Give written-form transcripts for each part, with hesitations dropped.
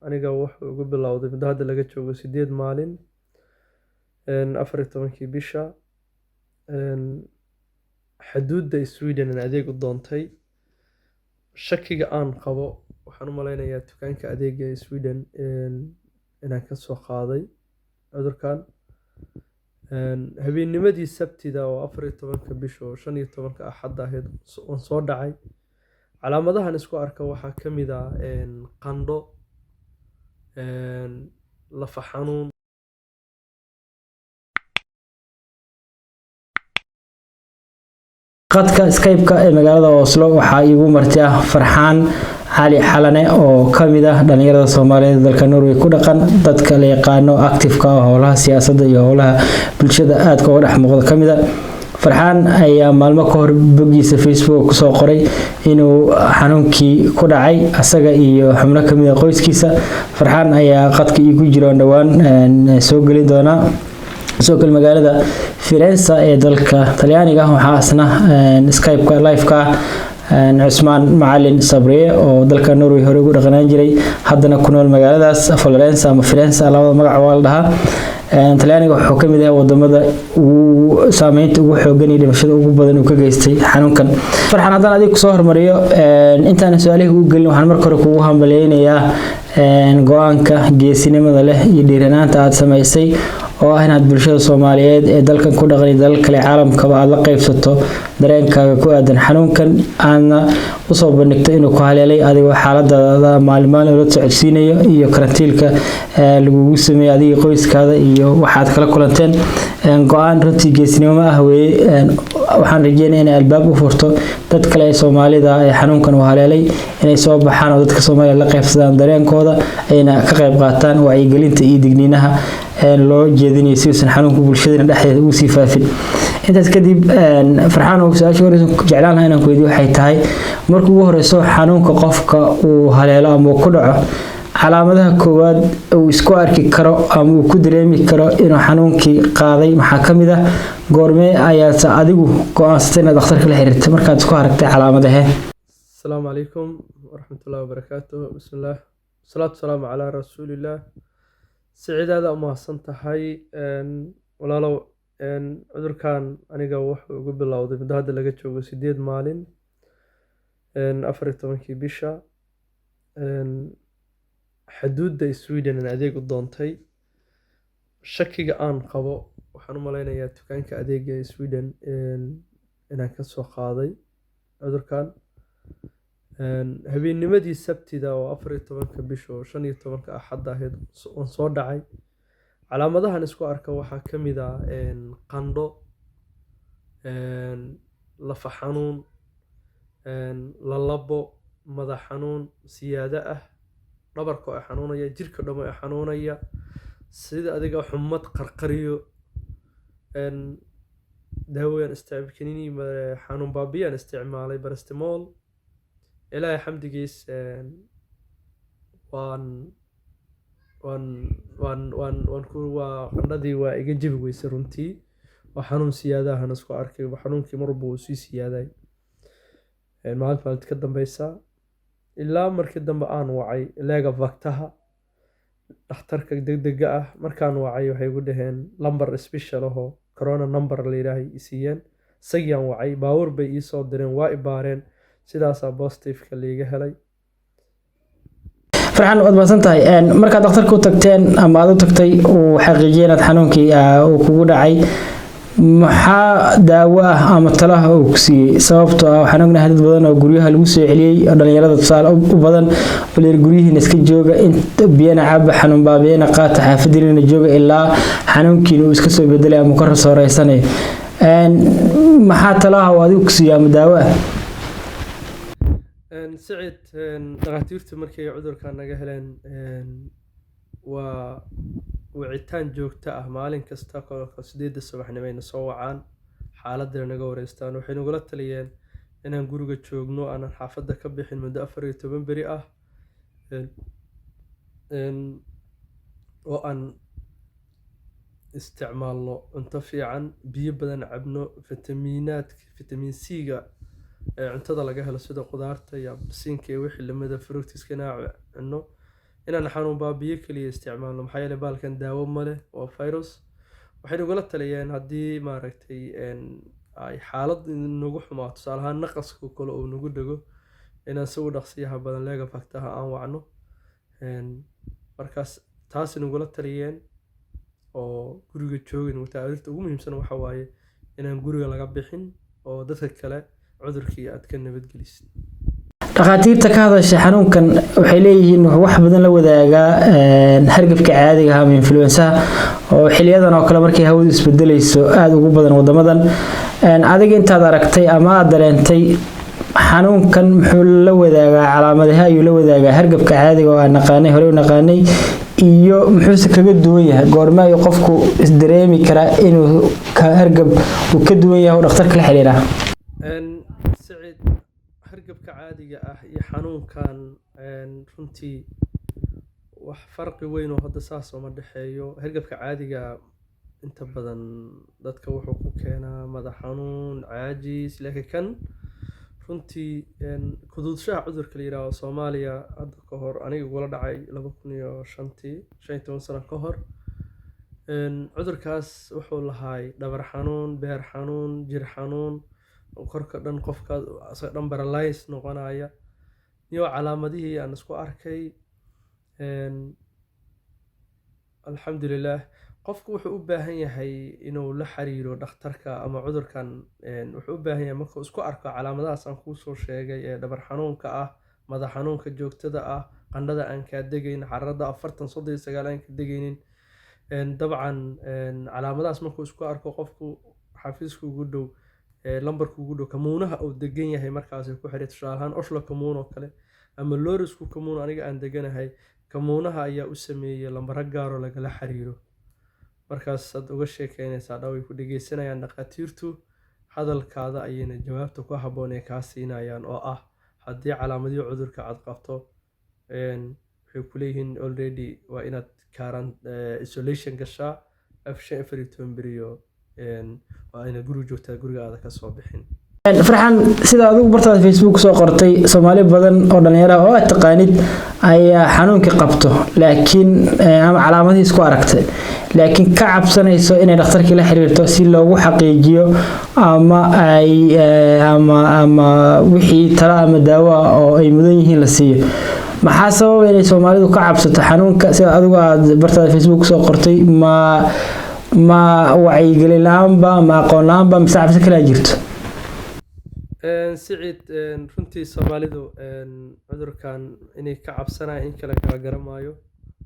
aniga wuxuu igu bilowday muddo hadda laga joogo 8 maalin, 14-kii bisha. Xuduudda Sweden aan adeeg u doontay. Shakiga aan qabo, waxaan u malaynayaa dukaanka adeega ee Sweden inaan ka soo qaaday cudurkan. Habeennimadii Sabtida oo 14-ka bisha oo 15-ka Axadda ahayd waan soo dhacay. Calaamadahan isku arka waxaa ka mid ah qandho, lafa xanuun. Qadka Skype-ka ee magaalada Oslo waxaa iigu marti ah Farxaan Cali Xalane oo kamid ah dhalinyarada Soomaaliyeed dalka Norway ku dhaqan, dadka la yaqaano active-ka ah, howlaha siyaasadda iyo howlaha bulshada aadka uga dhex muuqda kamid a. Farxaan ayaa maalmo ka hor boggiisa Facebook kusoo qoray inuu xanuunkii ku dhacay asaga iyo xubno kamid a qoyskiisa. Farxaan ayaa qadka iigu jiro, dhowaan soo gelin doonaa. Sidoo kale magaalada Firenze ee dalka Talyaaniga waxaa asna Skype-ka live-ka ah Cusmaan Macalin Sabriye oo dalka Norway hore ugu dhaqanaan jiray, haddana ku nool magaaladaas Florence ama Firenze, labada magac waa la dhahaa. Talyaaniga wuxuu kamid yahay wadamada ugu saameynta ugu xoogan iyo dhimashada ugu badan uu ka geystay xanuunkan. Farxan, haddaan adiga kusoo hormariyo, intaan su-aalihii ugu gelin, waxaan marka hore kugu hambaleynayaa go-aanka geesinimada leh iyo dhiiranaanta aad samaysay oo ah inaad bulshada Soomaaliyeed ee dalkan ku dhaqan iyo dalal kale caalamkaba aad la qaybsato dareenkaaga ku aadan xanuunkan, aadna usoo bandhigto inuu ku haleelay, adigoo xaaladaada maalin maalin ula socodsiinayo iyo karantiilka lagugu sameeyey adiga qoyskaada iyo waxaad kala kulanteen. Go-aan runtii geesinimo ah weeye. Waxaan rajeynaya inay albaab u furto dad kale ee Soomaalida ee xanuunkan uu haleelay inay soo baxaan oo dadka Soomaaliya la qaybsadaan dareenkooda, ayna ka qayb qaataan wacyigelinta iyo digniinaha loo jeedinayo si uusan xanuunka bulshadana dhexdeeda ugu sii faafin. Intaas kadib, Farxaan, oo su-aasha horeysa jeclaan lahaa inaan ku weydiiyo waxay tahay: marka ugu horeyso xanuunka qofka uu haleelo ama uu ku dhaco, calaamadaha koowaad uu isku arki karo ama uu ku dareemi karo inuu xanuunkii qaaday maxaa ka mid ah? Goormee ayaadse adigu go-aansatay inaad dhakhtarka la xiriirtay markaad isku aragtay calaamadahee? Asalaamu calaykum waraxmatullahi wabarakaatuh. Bismillaah, wasalaatu wasalaamu calaa rasuulillaah. Siciid, aada u mahadsan tahay walaalow. Cudurkan aniga wuxuu igu bilowday muddo hadda laga joogo 8 maalin, 14-kii bisha. Xuduudda Sweden aan adeeg u doontay. Shakiga aan qabo, waxaan u malaynayaa dukaanka adeega ee Sweden inaan ka soo qaaday cudurkan. Habeennimadii Sabtida oo 14-ka bisha oo 15-ka Axadda ahayd waan soo dhacay. Calaamadahan isku arka waxaa ka mid ah qandho, lafa xanuun, lalabo, madax xanuun siyaado ah, dhabarka oo xanuunaya, jirka dhan oo xanuunaya, sida adiga xumad qarqariyo. Daawooyin kaniini xanuun baabiyaan isticmaalay, paracetamol. Ilaahay xamdigiis, waan waan waan waan waan ku waa qandhadii waa iga jabi weysay runtii. Waa xanuun siyaadahan isku arkay, xanuunkii mar walba wuu sii siyaaday maalinta maalinta ka dambeysa, ilaa markii dambe aan wacay legevaktaha, dhakhtarka degdega ah. Markaan wacay, waxay igu dhaheen lambar special ahoo corona number la yidhaahay i siiyeen. Isagiaan wacay, baabuur bay ii soo direen, waa i baareen, sidaasaa positive-ka liiga helay. Farxan, waad mahadsan tahay. Markaad dhakhtarka u tagteen ama aad u tagtay, uu xaqiijiyay inaad xanuunkii uu kugu dhacay, maxaa daawo ah ama talaha uu ku siiyey? Sababtoo ah waxaan ognahay dad badan oo guryaha lagu soo celiyey oo dhalinyarada tusaale u badan oo layiri guryihiina iska jooga, inta biyana caba, xanuun baabiyana qaata, xaafadiina jooga ilaa xanuunkiina uu iska soo bedelay ama ka soo reysanayo. Maxaa talaha uu adigu ku siiyey ama daawo ah? Siciid, dhakhaatiirtu markay cudurkan naga heleen, waa wicitaan joogto ah maalin kasta. Kolka 8-da subaxnimo ayna soo wacaan, xaaladana naga wareystaan. Waxay nagula taliyeen inaan guriga joogno, aanan xaafadda ka bixin muddo 14 beri ah, oo aan isticmaalno cunto fiican, biyo badan cabno, fitamiinaad, fitamiin C-ga ee cuntada laga helo sida khudaarta iyo absinka iyo wixii lamida, fruits-ka inaan cunno. Inaan xanuun baabiye keliya isticmaalno, maxaa yeelay baalkan daawo ma leh, waa virus. Waxay nagula taliyeen haddii maaragtay ay xaalad nagu xumaato, tusaale ahaan naqaska kale uu nagu dhego, inaan si u dhaqsiyaha badan legevaktaha aan wacno. Markaas taas nagula taliyeen oo guriga joogin. Arrinta ugu muhiimsan waxa waaye inaan guriga laga bixin oo dadka kale cudurkii aad ka nabadgelisid. Dhakhaatiirta ka hadasha xanuunkan waxay leeyihiin wuxuu wax badan la wadaagaa hargabka caadiga ah ama influensaha, oo xiliyadan oo kale markay hawadu isbedelayso aada ugu badan wadamadan. Adiga intaad aragtay ama aad dareentay, xanuunkan muxuu la wadaagaa, calaamadaha ayuu la wadaagaa hargabka caadiga oo aan naqaanay, horey u naqaanay, iyo muxuuse kaga duwan yahay? Goorma ayuu qofku isdareemi karaa inuu ka hargab uu ka duwan yahay oo dhakhtarka la xiriiraa? Siciid, hargabka caadiga ah iyo xanuunkan runtii wax farqi weyn oo hadda saas uma dhexeeyo. Hargabka caadiga inta badan dadka wuxuu ku keenaa madax xanuun, caajis, laakiin kan runtii kuduudshaha cudurka la yiraahdo Soomaaliya hadda ka hor aniga igula dhacay 2005-tii, 15 sano ka hor. Cudurkaas wuxuu lahaay dhabar xanuun, beer xanuun, jir xanuun, korka dhan qofka asaga dhan paralyze noqonaya iyo calaamadihii aan isku arkay. Alxamdulilah, qofku wuxuu u baahan yahay inuu la xiriiro dhakhtarka ama cudurkan wuxuu u baahan yahay markuu isku arko calaamadahaas aan kuu soo sheegay ee dhabar xanuunka ah, madax xanuunka joogtada ah, qandhada aan kaa degayn, xararada 40 39 aan ka degaynin. Dabcan calaamadahaas markuu isku arko qofku, xafiiska ugu dhow, lambarka ugu dhow kamuunaha uu degan yahay markaas ku xiray, tusaale ahaan Oslo kamuun oo kale ama Lorisku kamuun aniga aan deganahay, kamuunaha ayaa u sameeyey lambaro gaar oo lagala xiriiro. Markaas aad uga sheekeynaysaa dha way ku dhegeysanayaan dhakhaatiirtu, hadalkaada ayayna jawaabta ku habboon ee kaa siinayaan, oo ah haddii calaamadihii cudurka aad qabto, waxay ku leeyihiin already waa inaad isolation gashaa 14 beriyo, waa inaad guriga joogtaa, guriga aada ka soo bixin. Farxan, sida adigu bartaada Facebook soo qortay, Soomaali badan oo dhalinyaro ah oo aad taqaanid ayaa xanuunkii qabto, laakiin ama calaamadihiis ku aragtay, laakiin ka cabsanayso inay dhakhtarkii la xiriirto si loogu xaqiijiyo ama ay ama wixii talo ama daawo ah oo ay mudan yihiin la siiyo. Maxaa sababa inay Soomaalidu ka cabsato xanuunka, sida adigu aad bartaada Facebook soo qortay? Ma wacyigelin la-aanba, ma aqoon la-aanba, mise cabsi kalaa jirto? Siciid, runtii Soomaalidu cudurkan inay ka cabsanayaan in kale kala garamaayo.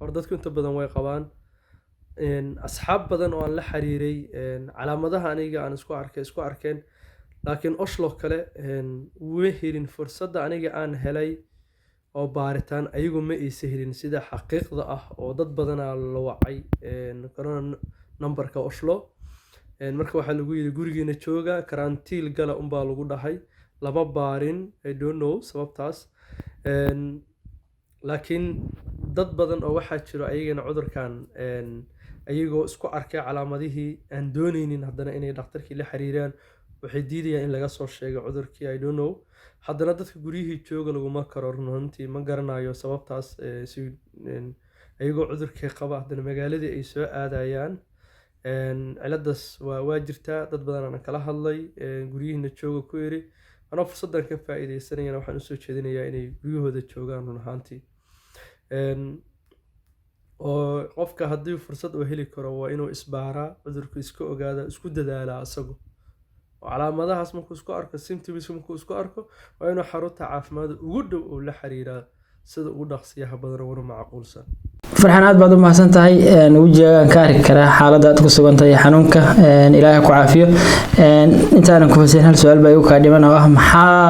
Hor dadku inta badan way qabaan. Asxaab badan oo aan la xiriiray, calaamadaha aniga aan isku arkay isku arkeen, laakiin Oslo kale way helin fursadda aniga aan helay oo baaritaan, ayagu ma aysa helin sida xaqiiqda ah, oo dad badanaa la wacay corona numberka Oslo. Marka waxaa lagu yidhi gurigiina jooga, karantiil gala unbaa lagu dhahay, lama baarin. I don't know sababtaas. Laakiin dad badan oo waxaa jiro ayagana cudurkan ayagoo isku arkay calaamadihii aan dooneynin haddana inay dhakhtarkii la xiriiraan. Waxay diidayaan in laga soo sheego cudurkii, I don't know. Haddana dadka guryihii jooga laguma karo. Run ahaantii ma garanayo sababtaas, si ayagoo cudurkii qaba haddana magaaladii ay soo aadayaan. Ciladaas waa jirtaa. Dad badan aan kala hadlay, guryihiina jooga ku iri. Anoo fursaddan ka faa'iidaysanayana waxaan usoo jeedinayaa inay guryahooda joogaan run ahaantii. Oo qofka haddii fursad uu heli karo waa inuu isbaaraa, cudurku iska ogaada, isku dadaalaa asagu. Oo calaamadahaas markuu isku arko, symptoms markuu isku arko, waa inuu xarunta caafimaad ugu dhow uu la xiriiraa sida ugu dhaqsiyaha badan uguna macquulsan. Farxan, aad baad u mahadsan tahay. Wejigaagaan ka arki karaa xaaladda aad ku sugan tahay xanuunka. Ilaahay ku caafiyo. Intaanan ku fasin, hal su-aal baa igu kaa dhiman oo ah: maxaa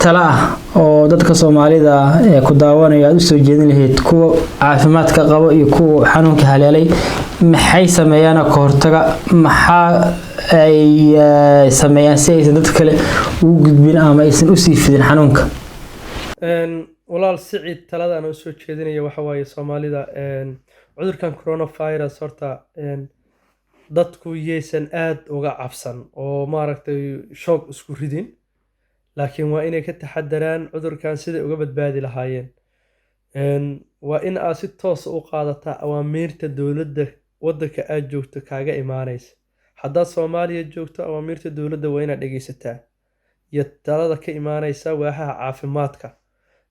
talo ah oo dadka Soomaalida ee ku daawanayo aad usoo jeedin lahayd, kuwa caafimaadka qabo iyo kuwa xanuunka haleelay? Maxay sameeyaan oo ka hortaga? Maxaa ay sameeyaan si aysan dad kale ugu gudbin ama aysan usii fidin xanuunka? Walaal Siciid, talada aan usoo jeedinaya waxa waaye Soomaalida, cudurkan coronavirus horta dadku yaysan aad uga cabsan oo maaragtay shoog isku ridin, laakiin waa inay ka taxadaraan cudurkan siday uga badbaadi lahaayeen. Waa in aad si toos u qaadataa awaamiirta dowladda waddanka aad joogto kaaga imaanaysa. Haddaad Soomaaliya joogto, awaamiirta dowladda waa inaad dhegeysataa iyo talada ka imaanaysa waaxaha caafimaadka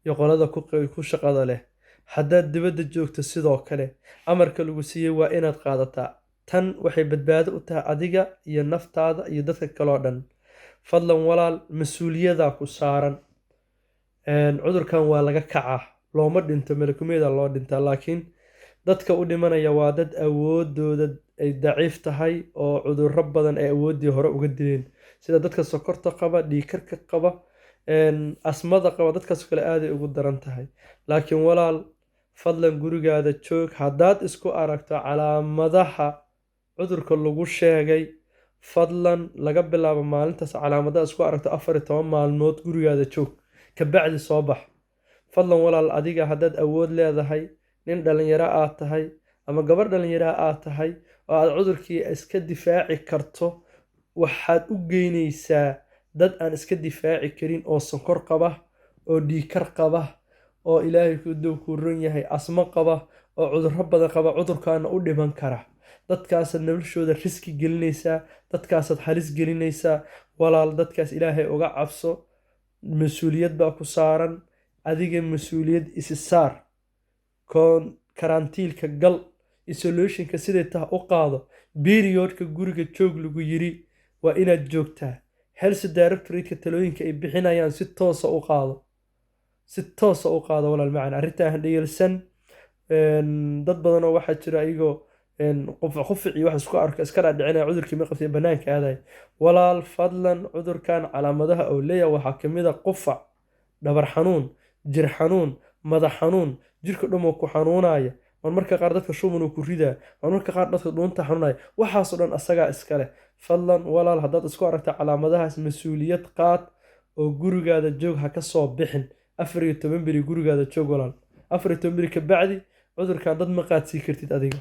iyo qolada ku shaqada leh. Haddaad dibadda joogto, sidoo kale amarka lagu siiyey waa inaad qaadataa. Tan waxay badbaado u tahay adiga iyo naftaada iyo dadka kaloo dhan. Fadlan walaal, mas-uuliyadaa ku saaran. Cudurkan waa laga kacaa, looma dhinto, malakumeeda loo dhintaa, laakiin dadka u dhimanaya waa dad awoodooda ay daciif tahay oo cudurro badan ay awooddii hore uga dileen, sida dadka sokorta qaba, dhiigkarka qaba, asmada qaba. Dadkaas kale aaday ugu daran tahay. Laakiin walaal, fadlan gurigaada joog. Haddaad isku aragto calaamadaha cudurka lagu sheegay, fadlan laga bilaabo maalintaas calaamadaha isku aragto 14 maalmood gurigaada joog, kabacdi soo bax. Fadlan walaal, adiga haddaad awood leedahay, nin dhalinyaro aad tahay ama gabar dhalinyaro aad tahay oo aad cudurkii iska difaaci karto, waxaad u geynaysaa dad aan iska difaaci karin oo sonkor qaba oo dhiigkar qaba oo Ilaahay ku dow kuu ron yahay asmo qaba oo cudurro badan qaba, cudurkaana u dhiman kara. Dadkaasaad noloshooda risk gelinaysaa, dadkaasaad halis gelinaysaa. Walaal, dadkaas Ilaahay uga cabso. Mas-uuliyad baa ku saaran adiga, mas-uuliyad isi saar. Koon karantiilka gal, isolationka siday taha u qaado. Periodka guriga joog lagu yiri waa inaad joogtaa. Health directorate talooyinka ay bixinayaan si toosa u qaado, si toosa u qaado. Walaal macaan, arrintan ha dhegeysan. Dad badanoo waxaa jira iyagoo qufac qufac iyo wax isku arka iska dhaadhicinaya cudurkii ma qabtay, banaanka aaday. Walaal, fadlan, cudurkan calaamadaha uu leeyahay waxaa kamid a qufac, dhabar xanuun, jir xanuun, madax xanuun, jirka dhan oo ku xanuunaya. Marmarka qaar dadka shuban uu ku ridaa, marmarka qaar dadka dhuunta xanuunaya. Waxaasoo dhan asagaa iskale. Fadlan walaal, haddaad isku aragto calaamadahaas, mas-uuliyad qaad oo gurigaada joog, ha ka soo bixin. 14 beri gurigaada joog walaal. 14 beri kabacdi cudurkan dad ma qaadsii kartid adiga,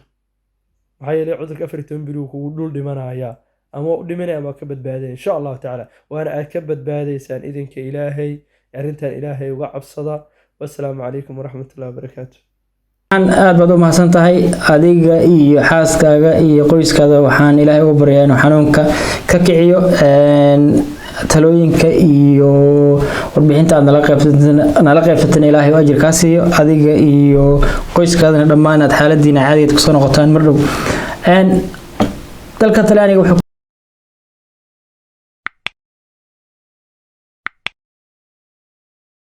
maxaa yeelay cudurka 14 beri wuu kugu dhul dhimanayaa, ama waa u dhimanaya ama waa ka badbaadaya, insha Allahu tacaala. Waana aad ka badbaadaysaan idinka Ilaahay. Arrintan Ilaahay uga cabsada. Wasalaamu calaykum waraxmatullahi wabarakaatu. Aad baad u mahadsan tahay adiga iyo xaaskaaga iyo qoyskaada. Waxaan Ilaahay uga baryaa inuu xanuunka ka kiciyo. Talooyinka iyo warbixinta aad nala qaybsatan Ilaahay u ajir kaa siiyo adiga iyo qoyskaadana dhammaan, aad xaaladiina caadigeed kusoo noqotaan mar dhow. Dalka Talyaaniga wuxuu